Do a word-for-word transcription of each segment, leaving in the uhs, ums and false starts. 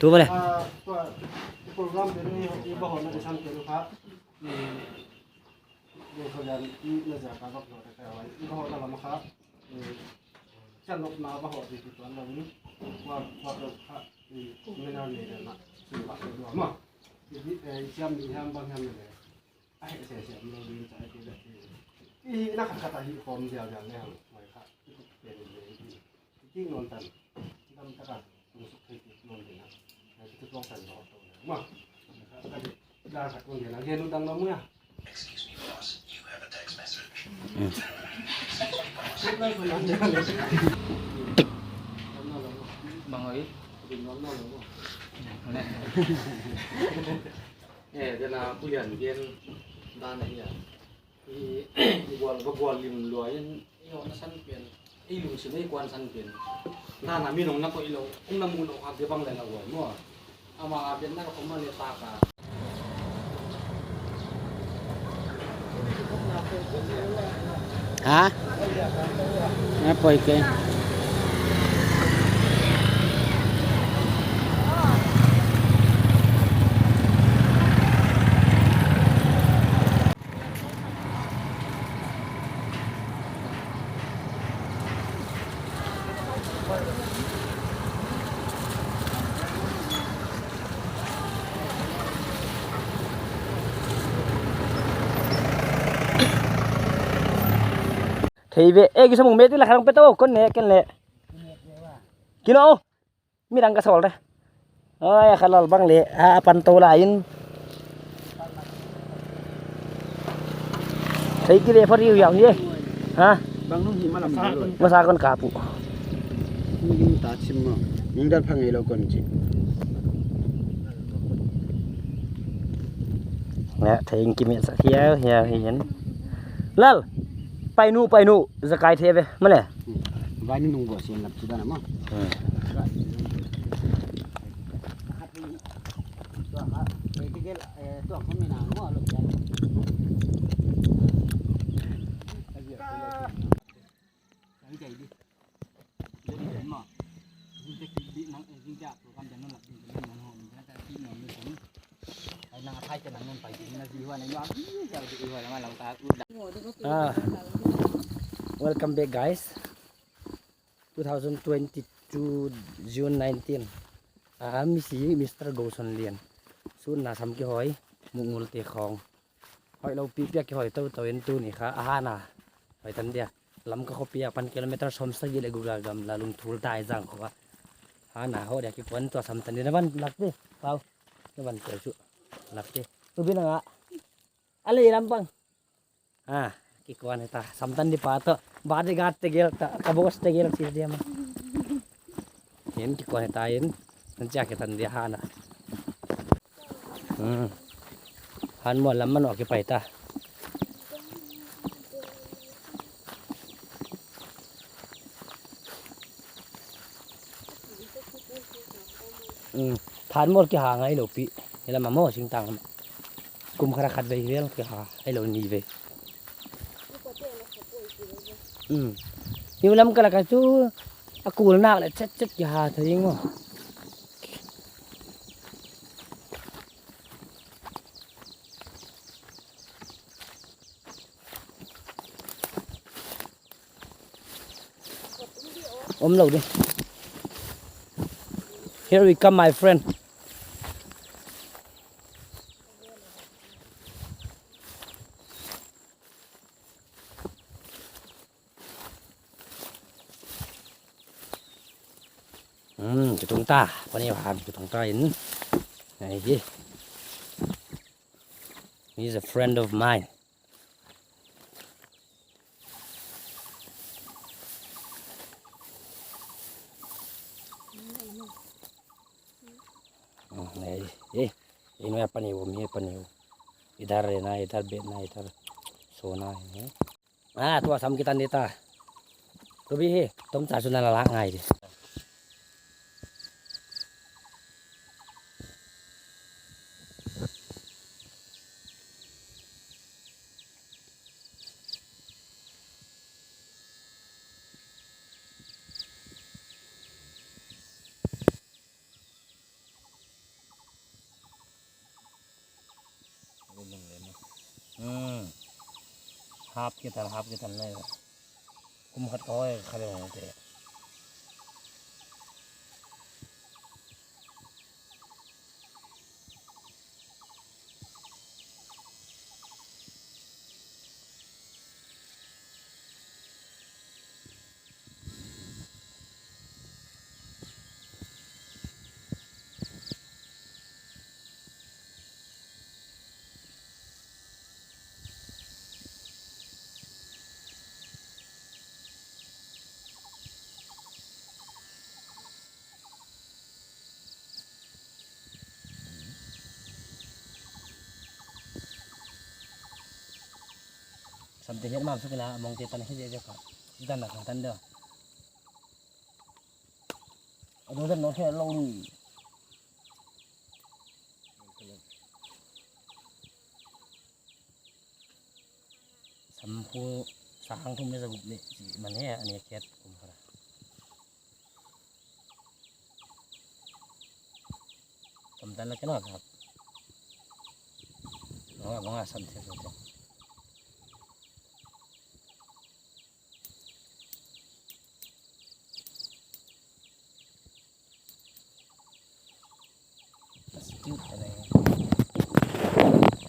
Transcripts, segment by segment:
Tu bale. Ah, tua, program te ni, i ba hon na i san te ni kha. I, i ko jan, i na ja ka ba ko te ka wa. I ba hon na lam kha. I, chan nok na ba hon di tu tuan na ni. Wa, wa to kha. I, me na ni na. Su ba ko do ma. I, i, eh, i siam ni siam bang siam ni. Ai, se, se, lo din sa, ai, ti, ti. I, na khat khat a hi khawm dial dial le hang, mai kha. I, ti, ti, ti, ti, non tan. Dam ta ka, tung suk thei ti, non din na. Ai, ti, tuang tan lo, to na. Ma, kha, kha, di, da khat kong din na, gen dang lo mu ya. Bang oi. Din non lo mu. Ne. Eh, dia na pulian gen dan a hia. I, i gual, ba gual lim lua in, i hon na san pen, i lungsim i kuan san pen. Na na mi nong na ko i lo, ong na mu lo kha dia bang le la gual mo. Ama a pen na ko ma le ta ka. Ha? Na poi ke. Thei ve, eh, kisa mung me ti la kharang pe to, kon ne, ken le. Kino. Midang ka sawl de. Ai, a kha lal bang le, a, a pan to la in. Thei ki le phari u yang ye. Ha? Bang nu hi malam lo. Masa kon kapu. Ni ta chim mo. Ni dal phang lo kon chi. Ya, thei ki me sa hiau, hiau, hian. Lal. Pai nu, pai nu. Zakai thei ve. Male. Vai ni nung bo sian lap chi dan mo. Hmm. Ah, welcome back, guys. Two thousand twenty-two June nineteen. Ah, mi si Mister Goson Lian. Sun na sam ki hoi, mungul te khong. Hoi lo pi pia ki hoi to to in tu ni kha, a hana. Hoi tan dia. Lam ka khopi a pan kilometer som sa gi le guga gam la lung thul tai jang kho. Hana ho dia ki kuan to sam tan dia na van lak de. Pau. Na van tel su. Lak de. Tu bin nga. Ale lam bang. Ah, ki kuan ta. Sam tan di pa to. Ba de gat te gel ta. Ka bos te gel si dia ma. Yen ki kuan ta yen. Nan cha ke tan dia hana. Hmm. Han mo lam man o ki pai ta. Hmm. Than mol ki ha ngai lo pi. Ila ma mo sing tang. Kum khara khat vei vel ki ha. Ai lo ni vei. Hmm. Ni lam ka la ka chu a kul nak le chet chet ki ha thei mo. Om lo de. Here we come, my friend. Hmm, ki tung ta. Pani han ki tung ta in. Ai hi. He's a friend of mine. Hmm, eh, eh, ino ya pani wo, mi pani wo. Idhar rehna hai, idhar baithna hai, idhar sona hai, eh. Ah, tua sam ki tan di ta. Tu bi hi, tom cha su na la la ngai di. Hap kitan, hap kitan lai. Kum khat ka hoi kha le mong te. Samte hiat mam suk ina mong te tan hi je je ka. Tan na ka tan da. Adu dan no he long. Sam khu sang thum le za gup le chi man he ani ket kum khara. Tam tan la kena ka. Nga nga sam the so te. Cute ta leh.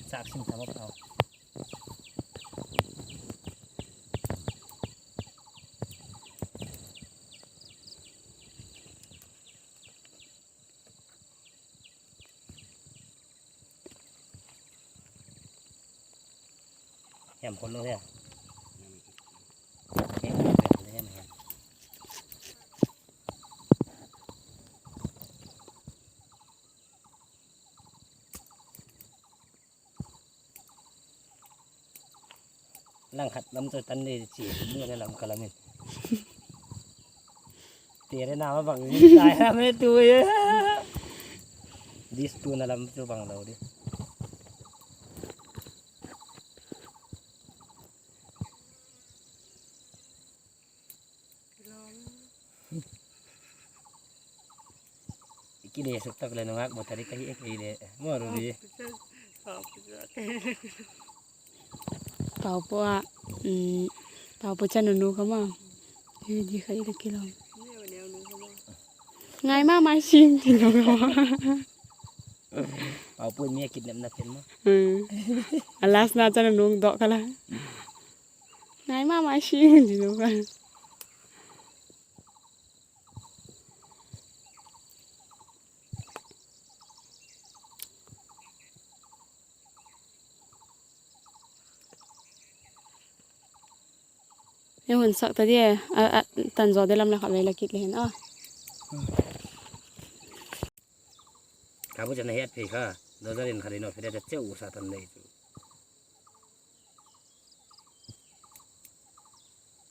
Sak sim ta mawk tau. Hiam khol lou hia. Hiam, hiam, hiam. Lang khat lam chu tan ni chi, ni na lam ka lam in. Tere na ma bang ni tai na me tu ye. This tu na lam chu bang lou di. Kile suk tak le nungak botari kahi e kile. Mo Ruby. Pau po a, mm, pau po chan nu ka ma. Di khai le kilo. Ngai ma ma sing ti nu ka ma. Pau po mi kidnap na ken ma. Hmm. Alas na chan nu dok kala. Ngai ma ma sing ti nu ka. Ni hun sak ta dia, a, a, tan zo de lam la kha ve la kit le hen a. Ka bu chan hiat phei kha, do zarin kha dino phei de cheu sa tan dei chu.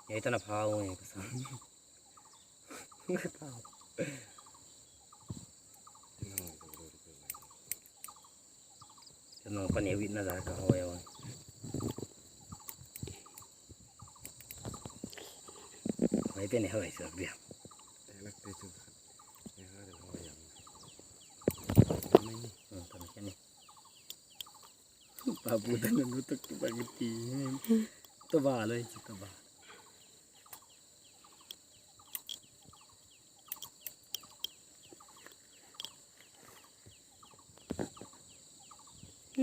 Yai tan a phau nge ka sa. Ka phau. Ka nong pan e wit na za ka hoi a wan. Hoi pe ne hoi sa bia. Te lak te chu. Ne ha de hoi a. Mai ni. Hmm, kan ke ni. Papu dan nu tak tu bagi ti. Tu ba lo itu tu ba.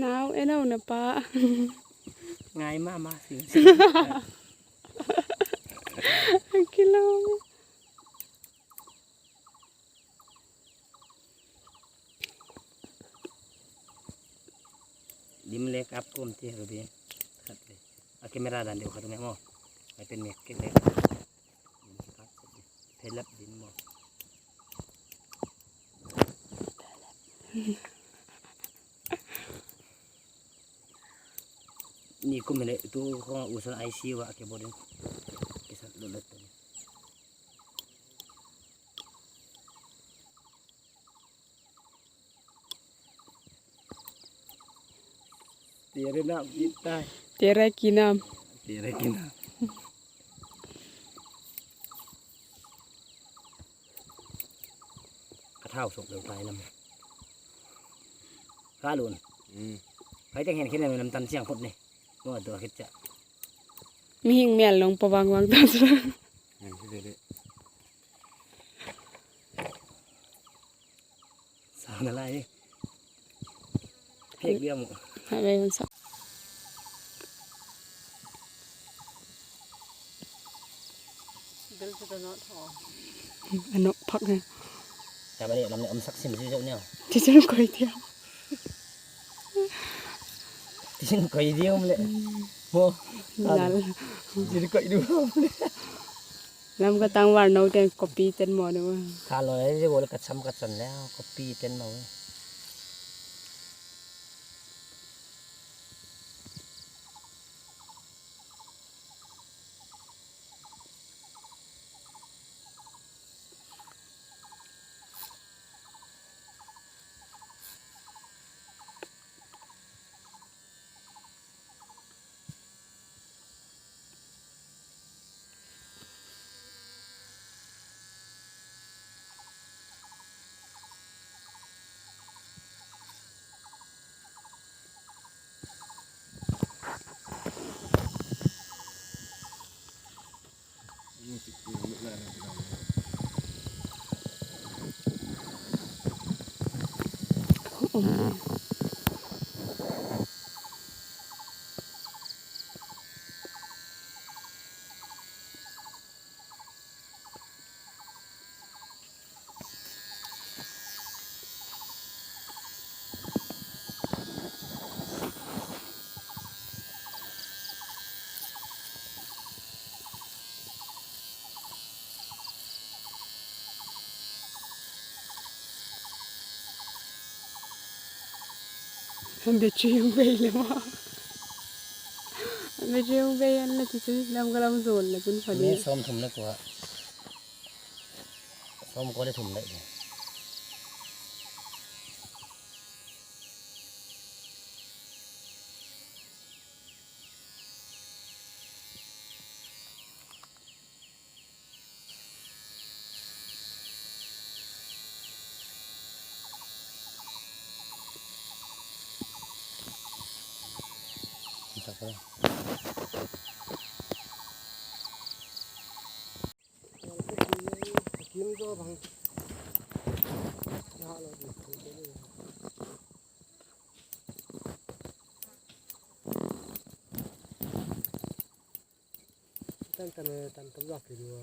Nau, e nau na pa. Ngai ma ma sing sing. Kilo. Dim le kap kum ti Ruby. Khat le. A camera dan deu khat me mo. Ai pen me kit le. Dim kap. Phelap din mo. Ni kum le tu ko usan I C U wa ke bodin. Kisat lo le tu. Tere na kita. Tere kinam. Tere kinam. Ka thau sok deuh tai lam. Ka lun. Hmm. Hai teng hen khin lam tan chiang khop ni. Mo tu khit cha. Mihing mial long pa bang bang ta sa. Nang si dede. Sa na lai. Phek dia mo. Hai bai sa. Bel sa ta not ho. Anok phak ne. Ka bani lam ne om sak sim si jauh ne. Ti chen koi dia. Ti chen koi dia om le. Mo. Nal. Ti chen koi dia om le. Lam ka tang war no ten kopi ten mo ne. Kha lo e je gol ka cham ka chan le kopi ten mo. Battery hong bei le maw. Battery hong bei an la ti chu lam ka lam zon la chun phani. Ni sawm thum le kua. Sawm kua le thum le. Tan tan tan tan lak ke dua.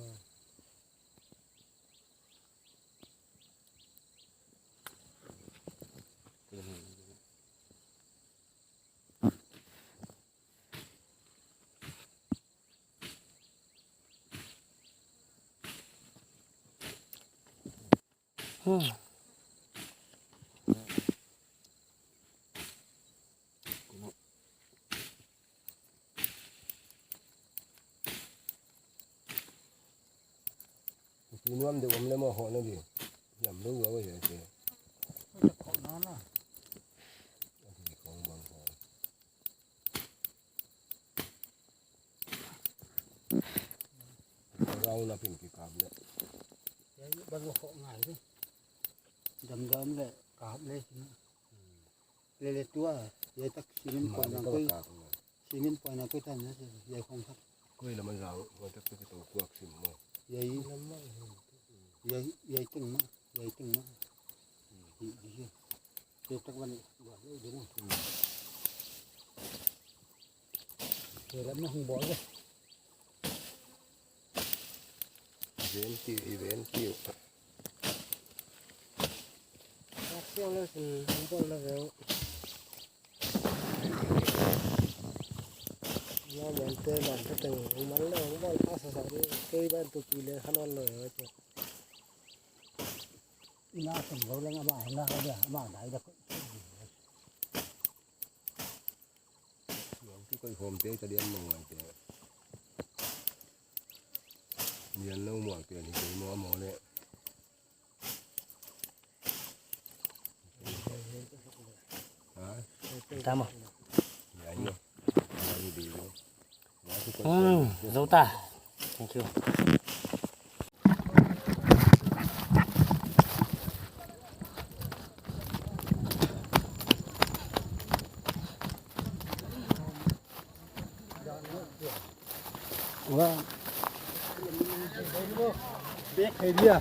Pi nuam de om le maw, hoh na di. Yam lo ga wa ya ke. Oi, ya khawh na na. Ati kong bang ho. Rau na pin ki kap le. Ya, bang hoh ngai di. Dam dam le kap le. Lele tua, ya tak simin poi na koi. Simin poi na koi tan na, ya khong tak. Koi lama zau, koi tak tak to kuak sim mo. Ya i. Ya i, ya i ting ma, ya i ting ma. Di, di, ya. Ya tak ban, ya, ya, ya. Ya lam na hong bol le. Ven tiu, i ven tiu. Action le sin, hong bol na veu. Maw, mon te man te teng, hong man le hong bol a sa sa di, kei ban tu pi le khan on lo ya che. Ina teng lo le nga ma, nga ka dia, ma dai da ko. Yang ki koi hom te ta diam mo ngai te. Nian lo mo te ni koi mo mo le. Tama. Hmm, zauta. Thank you. Wah. Bek hai dia.